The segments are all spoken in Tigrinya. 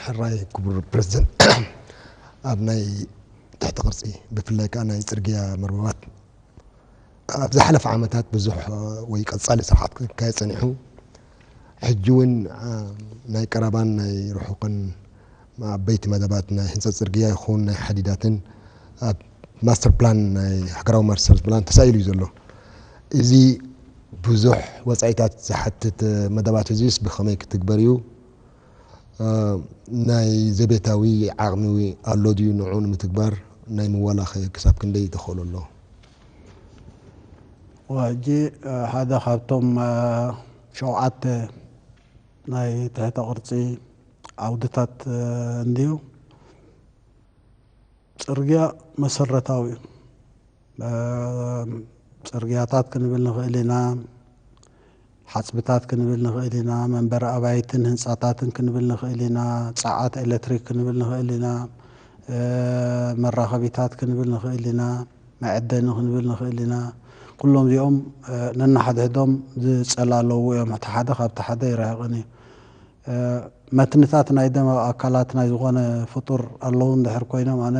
ሕራይ ክቡር ፕረዚደንት፣ ኣብ ናይ ትሕቲ ቅርጺ ብፍላይ ከዓ ናይ ጽርግያ መርበባት ኣብ ዝሓለፈ ዓመታት ብዙሕ ወይ ቀጻሊ ስርሓት ክካየድ ጸኒሑ፣ ሕጂ እውን ናይ ቀረባን ናይ ርሑቕን ዓበይቲ መደባት ናይ ህንጸት ጽርግያ ይኹን ናይ ሓዲዳትን ኣብ ማስተር ፕላን ናይ ሃገራዊ ማስተር ፕላን ተሳኢሉ እዩ ዘሎ። እዚ ብዙሕ ወጻኢታት ዝሓትት መደባት እዚስ ብኸመይ ክትግበር እዩ? ናይ ዘቤታዊ ዓቕሚ ኣሎ ድዩ ንዑ ንምትግባር ናይ ምዋላኸ ክሳብ ክንደይ ተኽእሎ ኣሎ? ሕጂ ሓደ ካብቶም ሸውዓተ ናይ ትሕተ ቅርፂ ዓውድታት እንድዩ። ፅርግያ መሰረታዊ እዩ። ፅርግያታት ክንብል ንኽእል ኢና፣ ሓፅብታት ክንብል ንኽእል ኢና፣ መንበሪ ኣባይትን ህንፃታትን ክንብል ንኽእል ኢና፣ ፀዓት ኤሌክትሪክ ክንብል ንኽእል ኢና፣ መራኸቢታት ክንብል ንኽእል ኢና፣ መዐደኒ ክንብል ንኽእል ኢና። ኩሎም እዚኦም ነንሓድሕዶም ዝፀላለዉ እዮም። እቲ ሓደ ካብቲ ሓደ ይርሕቕን እዩ። መትንታት ናይ ደም ኣብ ኣካላት ናይ ዝኾነ ፍጡር ኣለዉ እንድሕር ኮይኖም፣ ኣነ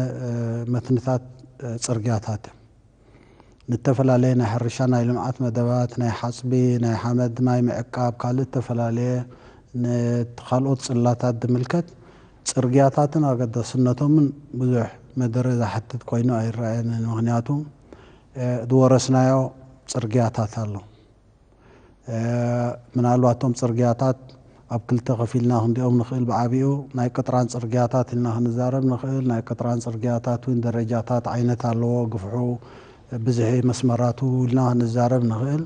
መትንታት ፅርግያታት እዮም። ንተፈላለየ ናይ ሕርሻ ናይ ልምዓት መደባት፣ ናይ ሓፅቢ፣ ናይ ሓመድ ማይ ምዕቃብ፣ ካልእ እተፈላለየ ንካልኦት ፅላታት ዝምልከት ፅርግያታትን ኣገዳስነቶምን ብዙሕ መደረ ዝሓትት ኮይኑ ኣይረኣየንን። ምክንያቱ ዝወረስናዮ ፅርግያታት ኣሎ። ምናልባት እቶም ፅርግያታት ኣብ ክልተ ከፊልና ክንሪኦም ንኽእል። ብዓቢኡ ናይ ቅጥራን ፅርግያታት ኢልና ክንዛረብ ንኽእል። ናይ ቅጥራን ፅርግያታት እውን ደረጃታት ዓይነት ኣለዎ። ግፍሑ፣ ብዝሒ መስመራቱ ኢልና ክንዛረብ ንኽእል።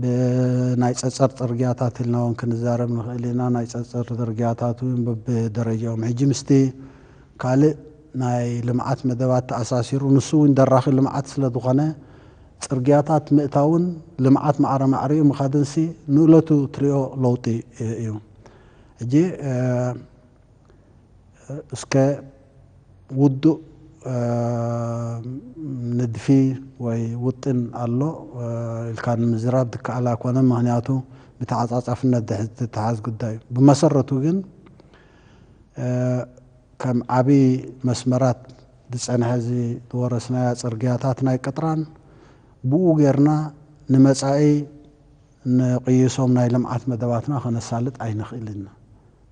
ብናይ ፀፀር ፅርግያታት ኢልና እውን ክንዛረብ ንኽእል ኢና። ናይ ፀፀር ፅርግያታት እውን በብደረጃኦም ሕጂ ምስቲ ካልእ ናይ ልምዓት መደባት ተኣሳሲሩ፣ ንሱ እውን ደራኺ ልምዓት ስለ ዝኾነ፣ ፅርግያታት ምእታውን ልምዓት ማዕረ ማዕሪኡ ምኻድንሲ ንእለቱ ትሪኦ ለውጢ እዩ። ሕጂ እስከ ውዱእ ንድፊ ወይ ውጥን ኣሎ ኢልካ ንምዝራብ ዝከኣል ኣይኮነን። ምክንያቱ ብተዓፃፃፍነት ዝትሓዝ ጉዳይ እዩ። ብመሰረቱ ግን ከም ዓቢ መስመራት ዝጸንሐ እዚ ዝወረስናዮ ጽርግያታት ናይ ቅጥራን ብኡ ጌርና ንመጻኢ ንቕይሶም ናይ ልምዓት መደባትና ከነሳልጥ ኣይንኽእልን ኢና።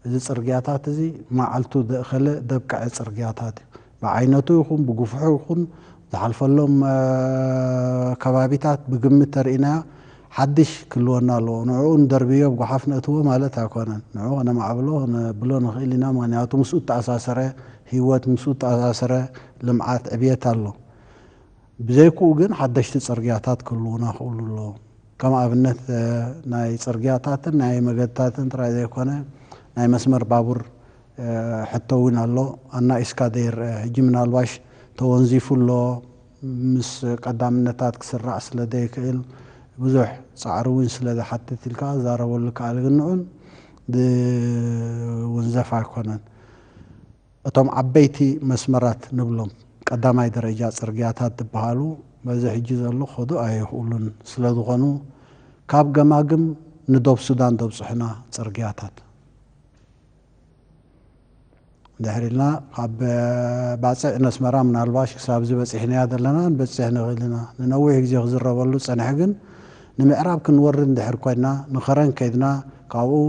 እዚ ጽርግያታት እዚ መዓልቱ ዘእኸለ ዘብቅዐ ጽርግያታት እዩ። ብዓይነቱ ይኹን ብግፍሑ ይኹን ዝሓልፈሎም ከባቢታት ብግምት ተርኢናዮ ሓድሽ ክህልወና ኣለዎ። ንዕኡ ንደርብዮ ብጓሓፍ ነእትዎ ማለት ኣይኮነን። ንዕኡ ከነማዕብሎ ከነብሎ ንኽእል ኢና። ምኽንያቱ ምስኡ እተኣሳሰረ ህይወት፣ ምስኡ እተኣሳሰረ ልምዓት፣ ዕብየት ኣሎ። ብዘይክኡ ግን ሓደሽቲ ጽርግያታት ክህልዉና ክእሉ ኣለዎም። ከም ኣብነት ናይ ጽርግያታትን ናይ መገድታትን ጥራይ ዘይኮነ ናይ መስመር ባቡር ሕቶ እውን ኣሎ። ኣናኢስካ ዘይረአ ሕጂ ምናልባሽ ተወንዚፉ ኣሎ። ምስ ቀዳምነታት ክስራዕ ስለ ዘይክእል ብዙሕ ጻዕሪ እውን ስለ ዝሓትት ኢልካ ክዛረበሉ ከኣል ግን ንዑን ዝውንዘፍ ኣይኮነን። እቶም ዓበይቲ መስመራት ንብሎም ቀዳማይ ደረጃ ጽርግያታት ዝበሃሉ በዚ ሕጂ ዘሎ ክኸዱ ኣይኽእሉን ስለ ዝኾኑ ካብ ገማግም ንዶብ ሱዳን ዘብጽሑና ጽርግያታት ድሕር ኢልና ካብ ባፅዕ ነስመራ ምናልባሽ ክሳብ እዚ በፂሕናያ ዘለና ንበፅሕ ንኽእል ኢና። ንነዊሕ ግዜ ክዝረበሉ ዝፀንሐ ግን ንምዕራብ ክንወርድ እንድሕር ኮይና ንኸረን ከይድና ካብኡ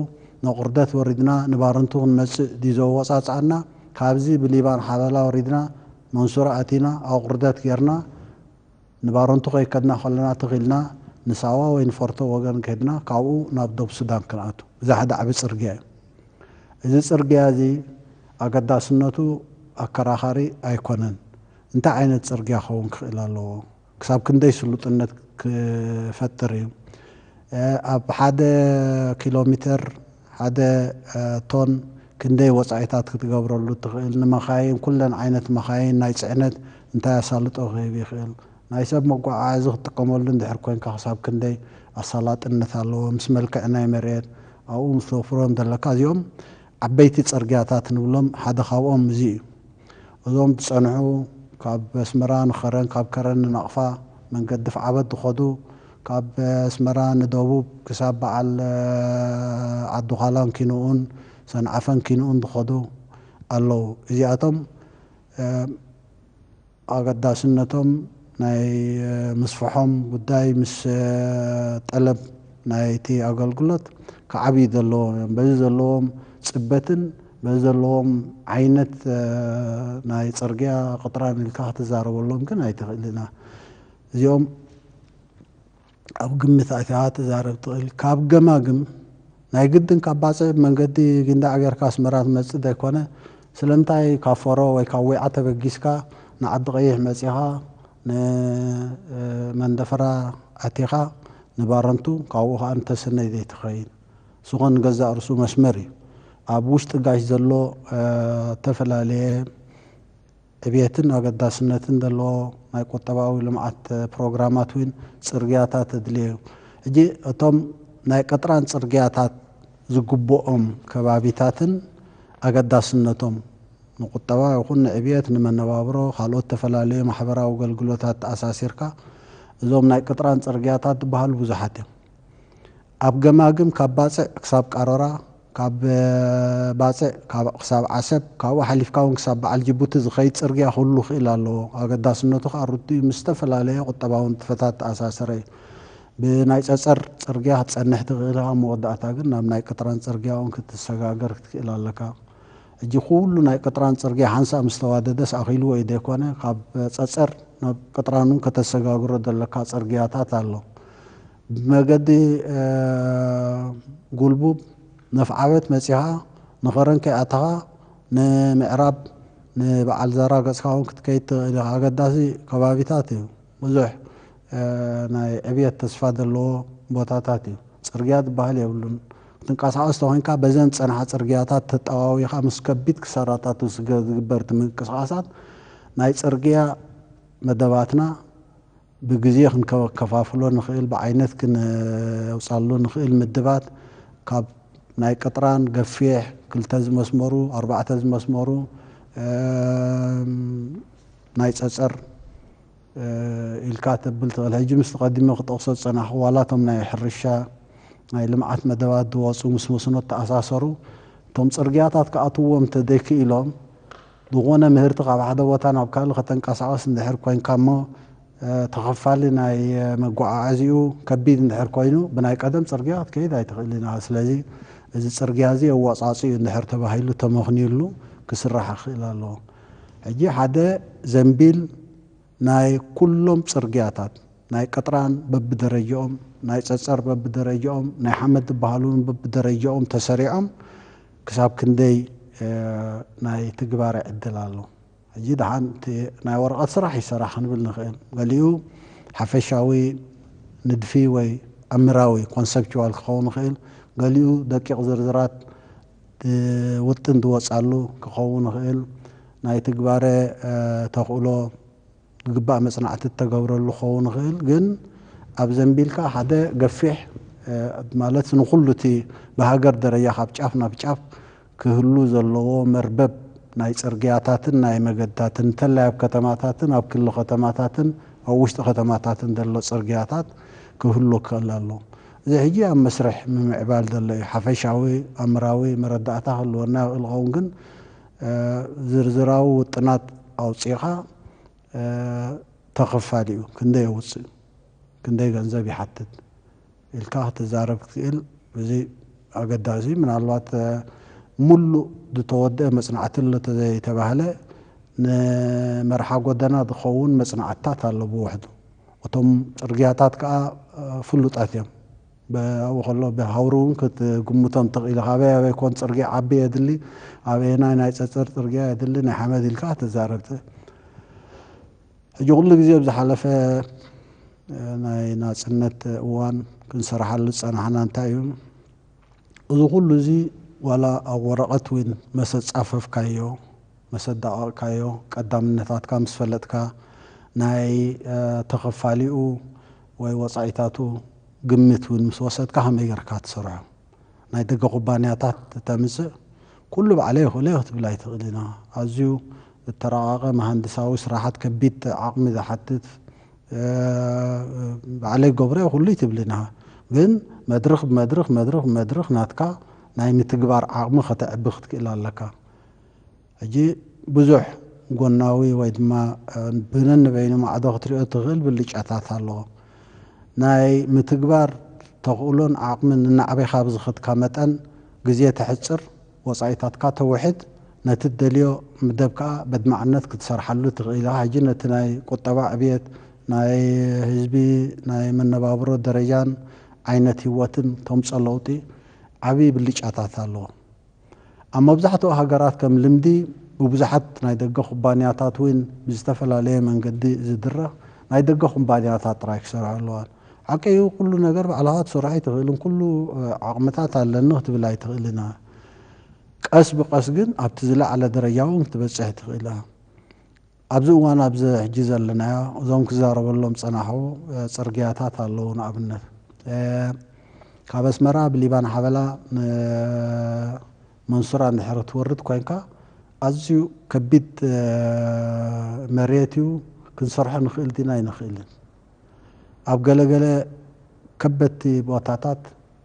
ንቑርደት ወሪድና ንባረንቱ ክንመፅእ ድዩ ዘወፃፅኣና? ካብዚ ብሊባን ሓበላ ወሪድና መንሱራ ኣቲና ኣቑርደት ጌርና ንባረንቱ ከይከድና ከለና ትኺልና ንሳዋ ወይ ንፈርቶ ወገን ከድና ካብኡ ናብ ዶብ ሱዳን ክንኣቱ። እዚ ሓደ ዓቢ ጽርግያ እዩ። እዚ ጽርግያ እዚ ኣገዳስነቱ ኣከራኻሪ ኣይኮነን። እንታይ ዓይነት ጽርግያ ክኸውን ክኽእል ኣለዎ? ክሳብ ክንደይ ስሉጥነት ክፈጥር እዩ? ኣብ ሓደ ኪሎ ሜተር ሓደ ቶን ክንደይ ወጻኢታት ክትገብረሉ ትኽእል? ንመኻይን፣ ኩለን ዓይነት መኻይን ናይ ጽዕነት እንታይ ኣሳልጦ ክህብ ይኽእል? ናይ ሰብ መጓዓዓዚ ክትጥቀመሉ እንድሕር ኮንካ ክሳብ ክንደይ ኣሳላጥነት ኣለዎ? ምስ መልክዕ ናይ መሬት ኣብኡ ምስ ተወፍሮም ዘለካ እዚኦም ዓበይቲ ጽርግያታት ንብሎም ሓደ ካብኦም እዚ እዩ። እዞም ዝጸንሑ ካብ ኣስመራ ንኸረን ካብ ከረን ንናቕፋ መንገዲ ፍዓበት ዝኸዱ ካብ ኣስመራ ንደቡብ ክሳብ በዓል ዓዲ ዃላን ኪንኡን ሰንዓፈን ኪንኡን ዝኸዱ ኣለዉ። እዚኣቶም ኣገዳስነቶም ናይ ምስፍሖም ጉዳይ ምስ ጠለብ ናይቲ ኣገልግሎት ክዓብዩ ዘለዎም እዮም። በዚ ዘለዎም ጽበትን በዚ ዘለዎም ዓይነት ናይ ጽርግያ ቅጥራን ኢልካ ክትዛረበሎም ግን ኣይትኽእልን ኢና። እዚኦም ኣብ ግምት ኣእቲኻ ትዛረብ ትኽእል። ካብ ገማግም ናይ ግድን ካብ ባጽዕ መንገዲ ጊንዳዕ ጌርካ ኣስመራ ትመጽእ ዘይኮነ፣ ስለምንታይ ካብ ፎሮ ወይ ካብ ዊዓ ተበጊስካ ንዓዲ ቀይሕ መጺኻ ንመንደፈራ ኣቲኻ ንባረንቱ ካብኡ ከኣ ንተሰነይ ዘይትኸይድ? ስኾን ገዛእ ርሱ መስመር እዩ። ኣብ ውሽጢ ጋሽ ዘሎ እተፈላለየ ዕብየትን ኣገዳስነትን ዘለዎ ናይ ቁጠባዊ ልምዓት ፕሮግራማት እውን ጽርግያታት ኣድልዮ እዩ። ሕጂ እቶም ናይ ቅጥራን ጽርግያታት ዝግብኦም ከባቢታትን ኣገዳስነቶም ንቁጠባ ይኹን ንዕብየት፣ ንመነባብሮ፣ ካልኦት ዝተፈላለዩ ማሕበራዊ ኣገልግሎታት ተኣሳሲርካ እዞም ናይ ቅጥራን ጽርግያታት ዝበሃሉ ብዙሓት እዮም። ኣብ ገማግም ካብ ባጽዕ ክሳብ ቃሮራ፣ ካብ ባጽዕ ክሳብ ዓሰብ፣ ካብኡ ሓሊፍካ እውን ክሳብ በዓል ጅቡቲ ዝኸይድ ጽርግያ ክህሉ ይኽእል ኣለዎ። ኣገዳስነቱ ከዓ ርዱእ እዩ። ምስ ዝተፈላለየ ቁጠባዊ ንጥፈታት ተኣሳሰረ እዩ። ብናይ ጸጸር ጽርግያ ክትጸንሕ ትኽእል ኢኻ፣ መወዳእታ ግን ናብ ናይ ቅጥራን ጽርግያ እውን ክትሰጋገር ክትክእል ኣለካ። ሕጂ ኩሉ ናይ ቅጥራን ጽርግያ ሓንሳእ ምስ ተዋደደስ ኣኺልዎ እዩ ዘይኮነ፣ ካብ ጸጸር ናብ ቅጥራን እውን ከተሰጋግሮ ዘለካ ጽርግያታት ኣሎ። ብመገዲ ጉልቡብ ነፍዓበት መጺኻ ንኸረን ከይኣተኻ ንምዕራብ ንበዓል ዛራ ገጽካ እውን ክትከይድ ትኽእል ኢኻ። ኣገዳሲ ከባቢታት እዩ። ብዙሕ ናይ ዕብየት ተስፋ ዘለዎ ቦታታት እዩ። ጽርግያ ዝበሃል የብሉን። ክትንቀሳቐስ ተኾይንካ በዘን ዝጸንሓ ጽርግያታት ተጠዋዊኻ ምስ ከቢድ ክሳራታት ዝገ- ዝግበር እቲ ምንቅስቓሳት ናይ ጽርግያ መደባትና ብግዜ ክንከፋፍሎ ንኽእል፣ ብዓይነት ክነውጻሉ ንኽእል ምድባት ካብ ናይ ቅጥራን ገፊሕ ክልተ ዝመስመሩ ኣርባዕተ ዝመስመሩ ናይ ጸጸር ኢልካ ተብል ትኽእል። ሕጂ ምስ ቀዲመ ክጠቕሶ ዝጸናሕኩ ዋላ እቶም ናይ ሕርሻ ናይ ልምዓት መደባት ዝወፁ ምስ መስኖ ተኣሳሰሩ እቶም ፅርግያታት ክኣትዎም እንተደይክኢሎም ዝኾነ ምህርቲ ካብ ሓደ ቦታ ናብ ካልእ ከተንቀሳቐስ እንድሕር ኮይንካ እሞ ተኸፋሊ ናይ መጓዓዓዚኡ ከቢድ እንድሕር ኮይኑ ብናይ ቀደም ፅርግያ ክትከይድ ኣይትኽእልን ኢኻ። ስለዚ እዚ ፅርግያ እዚ ኣወፃፅኡ እንድሕር ተባሂሉ ተመኽንዩሉ ክስራሕ ክኽእል ኣለዎ። ሕጂ ሓደ ዘንቢል ናይ ኩሎም ጽርግያታት ናይ ቅጥራን በብደረጃኦም ናይ ጸጸር በብደረጃኦም ናይ ሓመድ ዝበሃሉ እውን በብደረጃኦም ተሰሪዖም ክሳብ ክንደይ ናይ ትግባረ ዕድል ኣሎ። ሕጂ ደሓን እቲ ናይ ወረቐት ስራሕ ይሰራሕ ክንብል ንኽእል። ገሊኡ ሓፈሻዊ ንድፊ ወይ ኣምራዊ ኮንሰፕቹዋል ክኸውን ይኽእል። ገሊኡ ደቂቕ ዝርዝራት ውጥን ዝወፃሉ ክኸውን ይኽእል። ናይ ትግባረ ተኽእሎ ዝግባእ መፅናዕቲ እተገብረሉ ክኸውን ይኽእል። ግን ኣብ ዘንቢልካ ሓደ ገፊሕ ማለት ንኩሉ እቲ ብሃገር ደረጃ ካብ ጫፍ ናብ ጫፍ ክህሉ ዘለዎ መርበብ ናይ ፅርግያታትን ናይ መገድታትን እንተላይ ኣብ ከተማታትን ኣብ ክሊ ከተማታትን ኣብ ውሽጢ ከተማታትን ዘሎ ፅርግያታት ክህሉ ክኽእል ኣለዎ። እዚ ሕጂ ኣብ መስርሕ ምምዕባል ዘሎ እዩ። ሓፈሻዊ ኣምራዊ መረዳእታ ክህልወና ይኽእል ኸውን ግን ዝርዝራዊ ውጥናት ኣውፂእኻ ተኸፋሊ እዩ ክንደይ የውፅእ ክንደይ ገንዘብ ይሓትት ኢልካ ክትዛረብ ክትክእል። እዚ ኣገዳሲ ምናልባት ሙሉእ ዝተወደአ መፅናዕቲ ኣሎ ተዘይተባህለ ንመርሓ ጎደና ዝኸውን መፅናዕትታት ኣሎ ብውሕዱ። እቶም ፅርግያታት ከዓ ፍሉጣት እዮም። ኣብኡ ከሎ ብሃውሪ እውን ክትግምቶም ትኽእል ኢኻ። ኣበይ ኣበይ ኮን ፅርግያ ዓቢ የድሊ፣ ኣበየናይ ናይ ፀፀር ፅርግያ የድሊ ናይ ሓመድ ኢልካ ክትዛረብ ትኽእል። ሕጂ ኩሉ ግዜ ኣብ ዝሓለፈ ናይ ናፅነት እዋን ክንሰርሓሉ ዝፀናሕና እንታይ እዩ? እዚ ኩሉ እዚ ዋላ ኣብ ወረቐት እውን መሰ ፃፈፍካዮ መሰ ኣዳቐቕካዮ ቀዳምነታትካ ምስ ፈለጥካ ናይ ተኸፋሊኡ ወይ ወፃኢታቱ ግምት እውን ምስ ወሰድካ ከመይ ጌርካ ትሰርሖ? ናይ ደገ ኩባንያታት ተምፅእ ኩሉ ባዕለይ ይኽእሎ እየ ክትብል ኣይትኽእልን ኢኻ። ኣዝዩ ዝተራቐቐ መሃንድሳዊ ስራሓት ከቢድ ዓቕሚ ዝሓትት ባዕለይ ገብሮ እየ ኩሉ ኣይትብልን ኢኻ። ግን መድረኽ ብመድረኽ መድረኽ ብመድረኽ ናትካ ናይ ምትግባር ዓቕሚ ከተዕቢ ክትክእል ኣለካ። ሕጂ ብዙሕ ጎናዊ ወይ ድማ ብነንበይኑ ማዕዶ ክትሪኦ ትኽእል ብልጫታት ኣለዎ። ናይ ምትግባር ተኽእሎን ዓቕምን እናዕበኻ ብዝኸድካ መጠን ግዜ ተሕፅር፣ ወፃኢታትካ ተውሕድ፣ ነቲ ትደልዮ መደብ ከዓ በድማዕነት ክትሰርሓሉ ትኽእል ኢኻ። ሕጂ ነቲ ናይ ቁጠባ ዕብየት፣ ናይ ህዝቢ ናይ መነባብሮ ደረጃን ዓይነት ህይወትን ተምፅኦ ለውጢ ዓብዪ ብልጫታት ኣለዎ። ኣብ መብዛሕትኡ ሃገራት ከም ልምዲ ብብዙሓት ናይ ደገ ኩባንያታት እውን ብዝተፈላለየ መንገዲ ዝድረኽ ናይ ደገ ኩባንያታት ጥራይ ክሰርሑ ኣለዋን። ሓቂ እዩ፣ ኩሉ ነገር ባዕልኻ ክትሰርሖ ኣይትኽእልን፣ ኩሉ ዓቕምታት ኣለኒ ክትብል ኣይትኽእልን። ቀስ ብቐስ ግን ኣብቲ ዝለዓለ ደረጃ እውን ክትበፅሕ ትኽእል። ኣብዚ እዋን ኣብዚ ሕጂ ዘለናዮ እዞም ክዛረበሎም ፀናሑ ፅርግያታት ኣለዉ። ንኣብነት ካብ ኣስመራ ብሊባን ሓበላ ንመንሱራ እንድሕር ትወርድ ኮይንካ ኣዝዩ ከቢድ መሬት እዩ። ክንሰርሖ ንኽእል ዲና ኣይንኽእልን? ኣብ ገለገለ ከበድቲ ቦታታት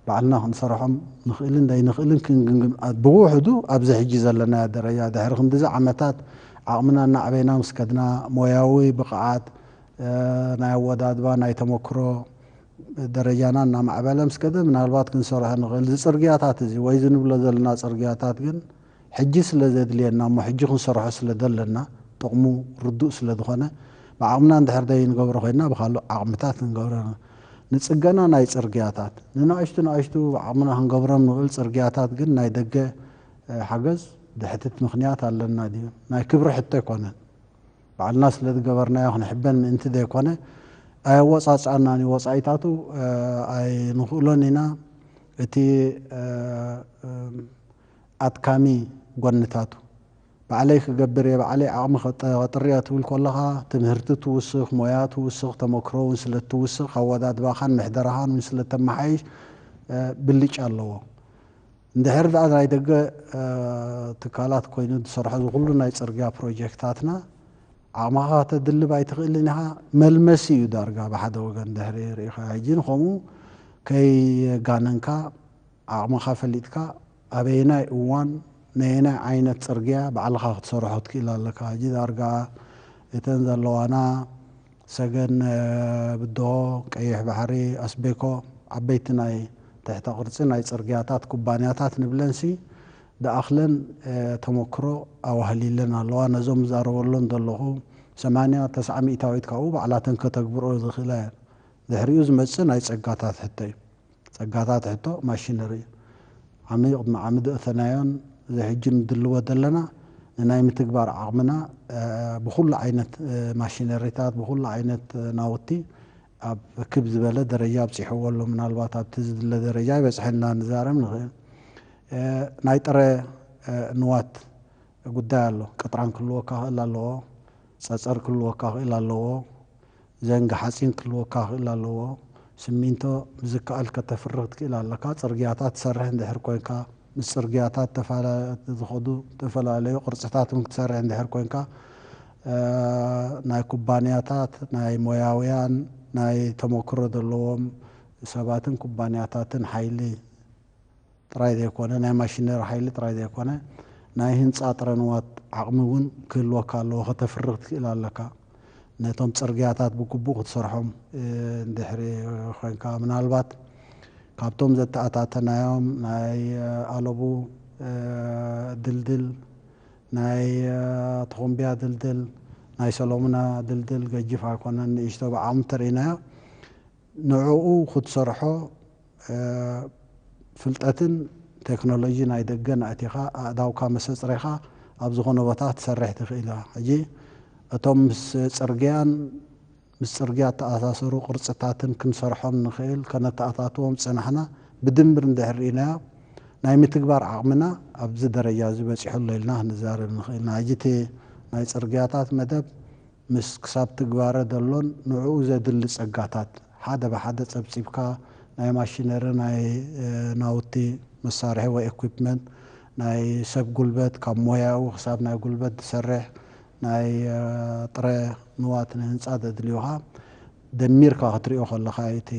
ባዕልና ክንሰርሖም ንኽእልን ዘይንኽእልን ክንግምግም፣ ብውሕዱ ኣብዚ ሕጂ ዘለናዮ ደረጃ ድሕሪ ክንድዚ ዓመታት ዓቕምና እናዕበይና ምስ ከድና፣ ሞያዊ ብቕዓት፣ ናይ ኣወዳድባ ናይ ተመክሮ ደረጃና እናማዕበለ ምስ ከደ ምናልባት ክንሰርሖ ንኽእል። እዚ ፅርግያታት እዚ ወይ እዚ ንብሎ ዘለና ፅርግያታት ግን ሕጂ ስለ ዘድልየና እሞ ሕጂ ክንሰርሖ ስለ ዘለና ጥቕሙ ርዱእ ስለ ዝኾነ ብዓቕምና እንድሕር ዘይንገብሮ ኮይና ብካልእ ዓቕምታት ክንገብሮ ንፅገና ናይ ፅርግያታት ንናእሽቱ ናእሽቱ ብዓቕምና ክንገብሮም ንኽእል ፅርግያታት ግን ናይ ደገ ሓገዝ ድሕትት ምኽንያት ኣለና ድዩ? ናይ ክብሪ ሕቶ ኣይኮነን። ባዕልና ስለ ዝገበርናዮ ክንሕበን ምእንቲ ዘይኮነ ኣየወፃፅኣናን እዩ። ወፃኢታቱ ኣይንኽእሎን ኢና። እቲ ኣድካሚ ጎንታቱ ባዕለይ ክገብር እየ፣ ባዕለይ ዓቕሚ ከጥርዮ ትብል ከለኻ ትምህርቲ ትውስኽ፣ ሞያ ትውስኽ፣ ተመክሮ እውን ስለ ትውስኽ ኣወዳድባኻን ምሕደራኻን እውን ስለ ተመሓይሽ ብልጫ ኣለዎ። እንድሕር ደኣ ናይ ደገ ትካላት ኮይኑ ዝሰርሖ እዚ ኩሉ ናይ ፅርግያ ፕሮጀክታትና ዓቕምኻ ከተድልብ ኣይትኽእልን ኢኻ። መልመሲ እዩ ዳርጋ ብሓደ ወገን ድሕሪ ርኢኻ። ሕጂ ንኸምኡ ከይጋነንካ ዓቕምኻ ፈሊጥካ ኣበየናይ እዋን ነየናይ ዓይነት ፅርግያ ባዕልኻ ክትሰርሖ ክትክእል ኣለካ። ሕጂ ዳርጋ እተን ዘለዋና ሰገን፣ ብድሆ፣ ቀይሕ ባሕሪ፣ ኣስቤኮ ዓበይቲ ናይ ትሕተ ቅርፂ ናይ ፅርግያታት ኩባንያታት ንብለንሲ ድኣኽለን ተመክሮ ኣዋህሊለን ኣለዋ። ነዞም ዝዛረበሎም ዘለኹ ሰማንያ ተስዓ ሚእታዊት ካብኡ ባዕላተን ከተግብሮ ዝኽእላ እየን። ድሕሪኡ ዝመፅእ ናይ ፀጋታት ሕቶ እዩ። ፀጋታት ሕቶ ማሽነሪ እዩ። ዓሚ ቅድሚ ዓሚ ዘእተናዮን እዚ ሕጂ ንድልዎ ዘለና ንናይ ምትግባር ዓቕምና ብኩሉ ዓይነት ማሽነሪታት ብኩሉ ዓይነት ናውቲ ኣብ ክብ ዝበለ ደረጃ ኣብፂሕዎ ኣሎ። ምናልባት ኣብቲ ዝድለ ደረጃ ይበፅሐና ንዛረብ ንኽእል። ናይ ጥረ ንዋት ጉዳይ ኣሎ። ቅጥራን ክህልወካ ክእል ኣለዎ፣ ፀፀር ክህልወካ ክእል ኣለዎ፣ ዘንጊ ሓፂን ክህልወካ ክእል ኣለዎ። ስሚንቶ ብዝከኣል ከተፍሪ ክትክእል ኣለካ። ፅርግያታት ትሰርሕ እንድሕር ኮይንካ ምስ ፅርግያታት ዝኸዱ ዝተፈላለዩ ቅርፅታት እውን ክትሰርሕ እንድሕር ኮይንካ ናይ ኩባንያታት ናይ ሞያውያን ናይ ተመክሮ ዘለዎም ሰባትን ኩባንያታትን ሓይሊ ጥራይ ዘይኮነ ናይ ማሽነሪ ሓይሊ ጥራይ ዘይኮነ ናይ ህንፃ ጥረ ንዋት ዓቕሚ እውን ክህልወካ ኣለዎ። ከተፍሪ ክትክእል ኣለካ። ነቶም ፅርግያታት ብግቡእ ክትሰርሖም እንድሕሪ ኮይንካ ምናልባት ካብቶም ዘተኣታተናዮም ናይ ኣለቡ ድልድል ናይ ተኾምቢያ ድልድል ናይ ሰሎሙና ድልድል ገጅፍ ኣይኮነን ንእሽቶ ብዓቕሚ ተርእናዮ ንዕኡ ክትሰርሖ ፍልጠትን ቴክኖሎጂ ናይ ደገን ኣእቲኻ ኣእዳውካ መሰፅሬኻ ኣብ ዝኾነ ቦታ ክትሰርሕ ትኽእል ኢኻ። ሕጂ እቶም ምስ ፅርግያን ምስ ፅርግያ እተኣሳሰሩ ቅርፅታትን ክንሰርሖም ንኽእል ከነተኣታትዎም ዝፀናሕና ብድምር እንድሕር ርኢናዮ ናይ ምትግባር ዓቕምና ኣብዚ ደረጃ እዚ በፂሑ ኣሎ ኢልና ክንዛረብ ንኽእል ኢና። ሕጂ እቲ ናይ ፅርግያታት መደብ ምስ ክሳብ ትግባረ ዘሎን ንዕኡ ዘድሊ ጸጋታት ሓደ ብሓደ ጸብጺብካ ናይ ማሽነሪ ናይ ናውቲ መሳርሒ ወይ equipment ናይ ሰብ ጉልበት ካብ ሞያዊ ክሳብ ናይ ጉልበት ዝሰርሕ ናይ ጥረ ንዋት ንህንጻ ዘድልዩኻ ደሚርካ ክትሪኦ ከለኻ እቲ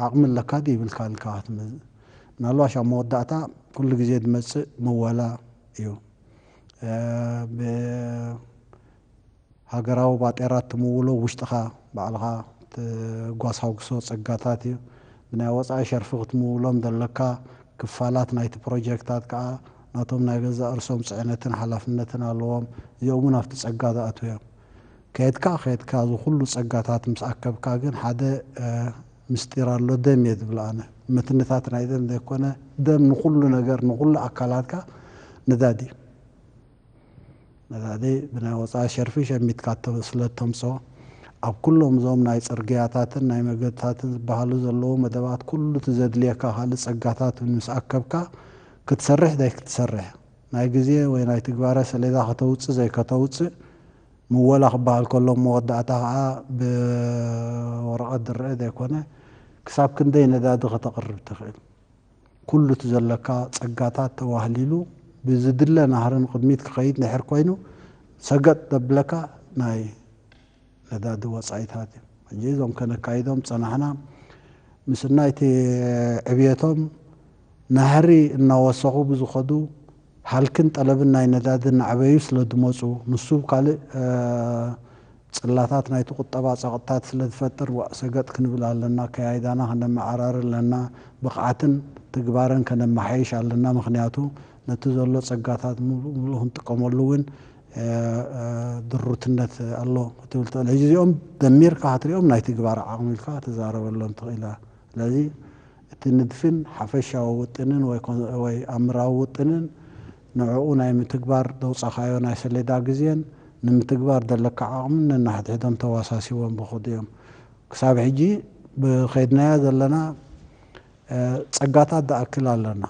ዓቕሚ ኣለካ ድዩ ይብልካ ኢልካ ክትምዝ ምናልባሽ ኣብ መወዳእታ ኩሉ ግዜ ዝመጽእ ምወላ እዩ። ብሃገራዊ ባጤራ ትምውሎ ውሽጥኻ ባዕልኻ ትጓሳጉሶ ጸጋታት እዩ። ብናይ ወጻኢ ሸርፊ ክትምውሎም ዘለካ ክፋላት ናይቲ ፕሮጀክታት ከኣ ናቶም ናይ ገዛእ ርእሶም ጽዕነትን ሓላፍነትን ኣለዎም። እዚኦም እውን ኣብቲ ጸጋ ዝኣትዉ እዮም። ከየድካ ከየድካ እዚ ኩሉ ጸጋታት ምስ ኣከብካ ግን ሓደ ምስጢር ኣሎ። ደም እየ ዝብል ኣነ። መትንታት ናይ ደም ዘይኮነ፣ ደም ንኹሉ ነገር፣ ንኹሉ ኣካላትካ ነዳዲ እዩ። ነዳዲ ብናይ ወፃኢ ሸርፊ ሸሚትካ ስለ እተምፅኦ፣ ኣብ ኩሎም እዞም ናይ ፅርግያታትን ናይ መገድታትን ዝበሃሉ ዘለዉ መደባት ኩሉ እቲ ዘድልየካ ካልእ ፀጋታት ምስ ኣከብካ ክትሰርሕ ዘይክትሰርሕ፣ ናይ ግዜ ወይ ናይ ትግባረ ሰሌዳ ከተውፅእ ዘይከተውፅእ፣ ምወላ ክበሃል ከሎ መወዳእታ ከዓ ብወረቐት ዝረአ ዘይኮነ፣ ክሳብ ክንደይ ነዳዲ ከተቕርብ ትኽእል፣ ኩሉ እቲ ዘለካ ጸጋታት ተዋህሊሉ ብዝድለ ናህርን ቅድሚት ክኸይድ ድሕር ኮይኑ፣ ሰገጥ ዘብለካ ናይ ነዳዲ ወጻኢታት እዩ። ሕጂ እዞም ከነካይዶም ጸናሕና፣ ምስናይ እቲ ዕብየቶም ናህሪ እናወሰኹ ብዝኸዱ፣ ሃልክን ጠለብን ናይ ነዳዲ እናዕበዩ ስለ ዝመፁ፣ ንሱ ካልእ ጽላታት ናይቲ ቁጠባ ጸቕጥታት ስለ ዝፈጥር፣ ዋእ ሰገጥ ክንብል ኣለና፣ ኣከያይዳና ከነመዓራሪ ኣለና፣ ብቕዓትን ትግባረን ከነመሓይሽ ኣለና። ምኽንያቱ ነቲ ዘሎ ጸጋታት ሙሉእ ሙሉእ ክንጥቀመሉ እውን ድሩትነት ኣሎ ክትብል ትኽእል። ሕጂ እዚኦም ደሚርካ ክትሪኦም ናይ ትግባር ዓቕሚ ኢልካ ትዛረበሎም ትኽእል ኢኻ። ስለዚ እቲ ንድፍን ሓፈሻዊ ውጥንን ወይ ኣምራዊ ውጥንን ንዕኡ ናይ ምትግባር ዘውፃኻዮ ናይ ሰሌዳ ግዜን ንምትግባር ዘለካ ዓቕምን ነናሕድሕዶም ተዋሳሲቦም ብኹድ እዮም። ክሳብ ሕጂ ብኸይድናያ ዘለና ጸጋታት ዝኣክል ኣለና።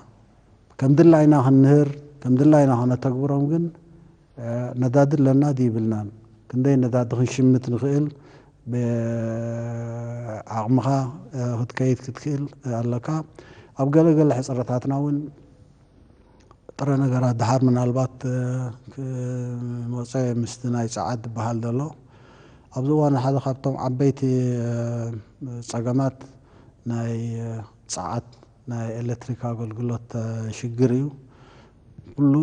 ከም ድላይና ክንህር፣ ከም ድላይና ከነተግብሮም ግን ነዳዲ ኣለና ድይብልናን፣ ክንደይ ነዳዲ ክንሽምት ንኽእል ብዓቕምኻ ክትከይድ ክትክእል ኣለካ። ኣብ ገለገለ ሕፅረታትና እውን ጥረ ነገራት ድሓር ምናልባት ክመፀ ምስቲ ናይ ፀዓት ዝበሃል ዘሎ ኣብዚ እዋን ሓደ ካብቶም ዓበይቲ ፀገማት ናይ ፀዓት ናይ ኤሌክትሪክ ኣገልግሎት ሽግር እዩ። ኩሉ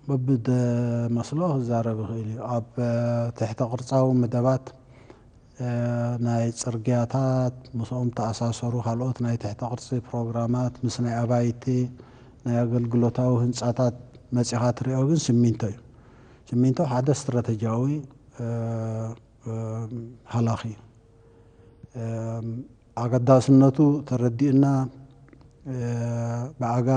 በብደመስሎ ክዛረብ ይኽእል እዩ። ኣብ ትሕተ ቅርፃዊ መደባት ናይ ፅርግያታት ምስኦም ተኣሳሰሩ ካልኦት ናይ ትሕተ ቅርፂ ፕሮግራማት ምስ ናይ ኣባይቲ ናይ ኣገልግሎታዊ ህንፃታት መፂኻ ትሪኦ ግን ስሚንቶ እዩ። ስሚንቶ ሓደ ስትራተጂያዊ ሃላኺ እዩ። ኣገዳስነቱ ተረዲእና ብኣጋ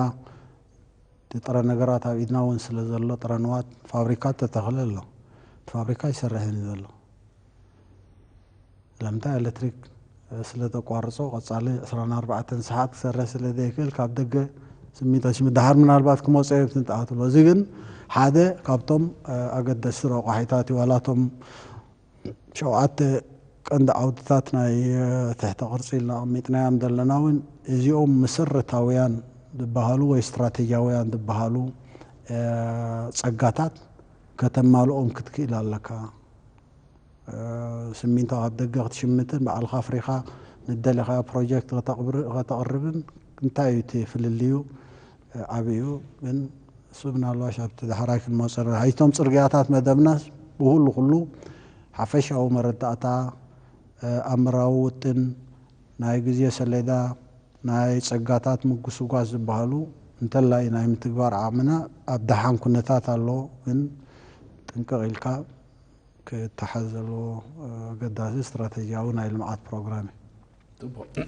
እቲ ጥረ ነገራት ኣብ ኢድና እውን ስለ ዘሎ ጥረ ንዋት ፋብሪካ ተተኽለ ኣሎ። እቲ ፋብሪካ ይሰርሕን እዩ ዘሎ። ስለምንታይ ኤሌክትሪክ ስለ ተቋርጾ ቀጻሊ ዕስራን ኣርባዕተን ሰዓት ክሰርሕ ስለ ዘይክእል ካብ ደገ ስሚንቶ ሽም ድሓር ምናልባት ክመጾ እዮም ትንጣኣትሎ። እዚ ግን ሓደ ካብቶም ኣገደስቲ ረቋሒታት እዩ። ዋላቶም ሸውዓተ ቀንዲ ዓውድታት ናይ ትሕተ ቅርፂ ኢልና ኣቐሚጥናዮም ዘለና እውን እዚኦም መሰረታውያን ዝበሃሉ ወይ ስትራቴጂያውያን ዝበሃሉ ፀጋታት ከተማልኦም ክትክእል ኣለካ። ስሚንቶ ካብ ደገ ክትሽምትን ባዕልኻ ኣፍሪኻ ንደለኻዮ ፕሮጀክት ከተቕርብን እንታይ እዩ እቲ ፍልልዩ? ዓብዩ ግን እሱ ምናልባሽ ኣብቲ ዳሕራይ ክንመፀ ሓይቶም ፅርግያታት መደብናስ ብኩሉ ኩሉ ሓፈሻዊ መረዳእታ ኣምራዊ ውጥን ናይ ግዜ ሰሌዳ ናይ ፀጋታት ምጉስጓስ ዝበሃሉ እንተላይ ናይ ምትግባር ዓቕምና ኣብ ደሓን ኩነታት ኣሎ። ግን ጥንቅቕ ኢልካ ክተሓዝ ዘለዎ ኣገዳሲ ስትራተጂያዊ ናይ ልምዓት ፕሮግራም እዩ።